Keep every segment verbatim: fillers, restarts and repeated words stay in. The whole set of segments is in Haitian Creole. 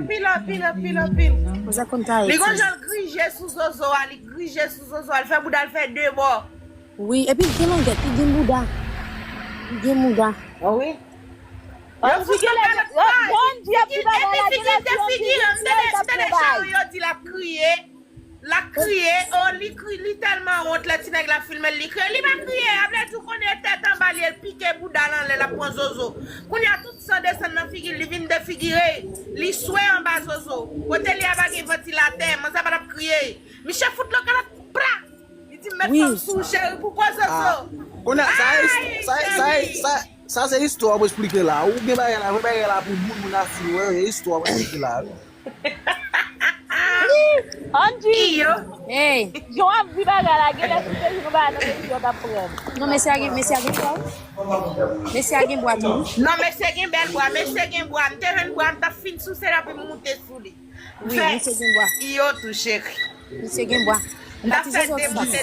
Anpil, anpil, anpil, anpil. Li gon jan l grije sou zozo a, li grije sou zozo a, li fè bouda l fè de bò. Wi, epi l gen longèt, li gen bouda. Li gen bouda. Wi. Yo fout yon kalòt paj. Epi figi l te figire, m tande, m tande jan yo di l ap kriye. L ap kriye, o, li kri, li tèlman wont lè ti nèg la filme l, li kriye. Li pa kriye, a vle di w konnen tèt anba li, l pike bouda l anlè, l ap pran zozo. Kounye a tout san desann nan figi l, li vin defigire, li swe anba zozo. Kote li a pa gen vantilatè, manzè pa t ap kriye. Misye fout l yon kalòt, pra! Li di m met fanm sou cheri pou gwo zozo. Kounye a, sa e, sa e, sa e, sa e, sa se istwa w ap esplike la. Ou gen bagay la, vre bagay la pou moun, moun a fin wè, e istwa w ap esplike la. Andy! Hey! Jan w ap di bagay la, genlè si w te jwenn yon bagay nan men misye w t ap pran. Non, mesye a gen, mesye a gen bwa. Mesye a gen bwa tou. Non, mesye gen bèl bwa, mesye gen bwa. M te jwenn bwa, m t ap fin souse l, apre m moute sou li. Wi, misye gen bwa. Iyo tou, cheri. Misye gen bwa. M pa ti sou soti.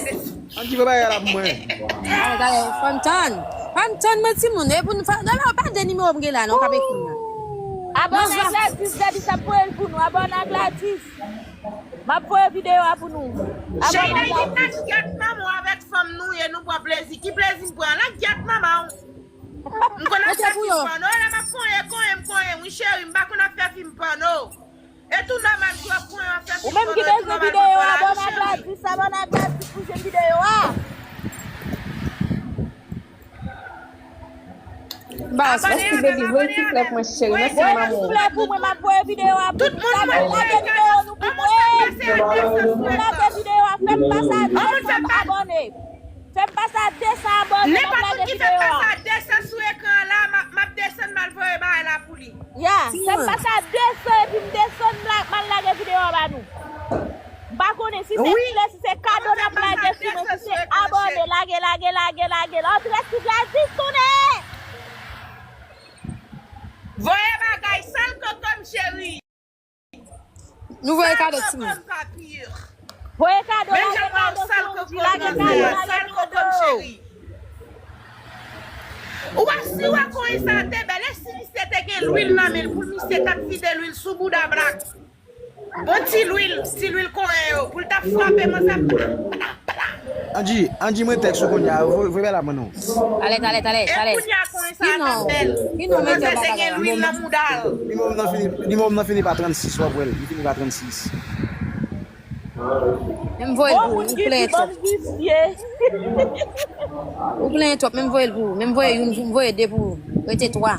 Andy, fè bagay la pou mwen. Gade, gade, fò n tann. Fò n tann, mwen, timoun. E pou nou fè, gade, pa de nimewo m gen la, non, k ap ekri m la. Abòne ak Gladys, Gladys ap voye l pou nou. Abòne ak Gladys. M ap voye videyo a pou nou. Abòne ak Gladys. Lap gyat manman w avèk fanm nou ye, nou pran plezi. Ki plezi m pran? Lap gyat manman w. M konn ap fè fim pòno, lè m ap konyen, konyen, m konyen, wi cheri, m pa konn ap fè fim pòno. E tou nòmal tou w ap konyen w ap fè fim pòno, e tou nòmal mwen pran lajan cheri. Ou menm ki bezwen videyo a, abòne ak Gladys, abòne ak Gladys pou jwenn videyo a. Abòne avè m, abòne avè m. Voye yon flè pou mwen, m ap voye videyo a pou nou. Tout moun mwen voye kado. Yon moun fè m pase a de san fwen. Lage videyo a, fè m pase a de san abòne. Fè m pase a de san abòne, m ap lage videyo a. Nenpòt moun ki fè m pase a de san sou ekran an la, m ap, m ap desann m al voye bagay la pou li. Ya, fè m pase a de san epi m desann m la, m al lage videyo a ba nou. M pa konnen si se flè, si se kado n ap lage sou mwen, si se abòne, lage, lage, lage, lage. Antre sou Gladys tounen! Voye bagay sal koko m cheri. Nou voye kado timoun. Voye kado, lage kado, lage kado, lage kado. Ou pa si wè konyen sa te bèl, e si misye te gen lwil nan men l pou misye t ap vide lwil sou bouda Black. Bon ti lwil, ti lwil konyen yo, pou l t ap frape manzè. Andy, Andy, mwen tèks ou kounye a, voye bèl la ban nou. Talè, talè, talè, talè. E kounye a konyen sa t ap bèl. Ki non, ki non, mete yo bagay la. Manzè te gen lwil nan mouda l. Nimewo m nan fini, nimewo m nan fini pa trannsis, w ap wè l, li fini pa trannsis. Men m voye l pou ou, ou plenyen twòp. Ou plenyen twòp, men m voye l pou ou. Men m voye youn, m voye de pou ou. Rete twa.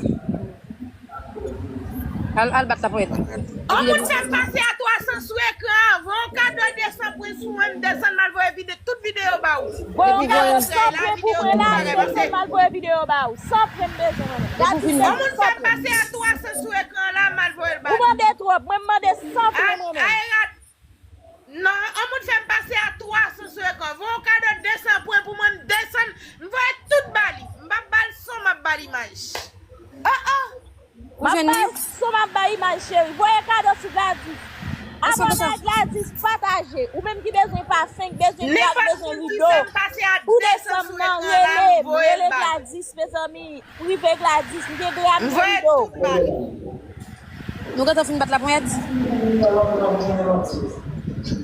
Al, al bat laponyèt. Yon moun fè m pase a twa san sou ekran an, voye yon kado de san pwen sou mwen, m desann m al voye vide, tout videyo ba ou. Voye yon kado san pwen pou mwen la, m desann m al voye videyo ba ou. San pwen m bezwen mwen menm. Yon moun fè m pase a twa san sou ekran an la, m al voye l ba li. Ou mande twòp, mwen m mande san pwen mwen menm. Non, yon moun fè m pase a twa san sou ekran. Voye yon kado de san pwen pou mwen, m desann, m voye tout ba li. M p ap ba l son, m ap ba l imaj. Oh, oh! M ap ba l son, m ap ba l imaj, cheri. Voye kado sou Gladys. Abòne ak Gladys, pataje. Ou menm ki bezwen pafen, ki bezwen blag, bezwen rido. Pou desanm nan, rele m, rele Gladys, mezanmi. Prive Gladys, m gen gram de rido. Nou gentan fin bat laponyèt?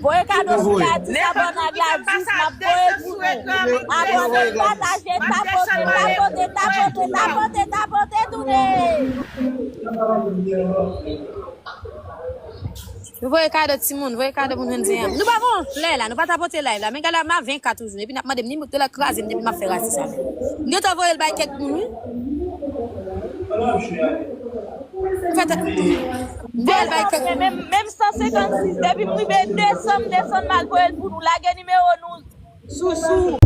Voye kado sou Gladys, abòne ak Gladys, m ap voye pou nou. Abòne, pataje, tapote, tapote, tapote, tapote, tapote, tounen. Nou voye kado timoun, voye kado pou nou jwenn zen an. Nou pa gon flè la, nou pa tapote live la. Men gade la, m a ven ka toujou. Epi n ap mande m ni dola kraze m depi m ap fè rasis sa. M gentan voye l bay kèk moun, wi. Fè tèt. M voye l bay kèk moun. Menm, menm san senkannsis, depi m rive desanm, desanm m al voye l pou nou. Lage nimewo nou. Sousou.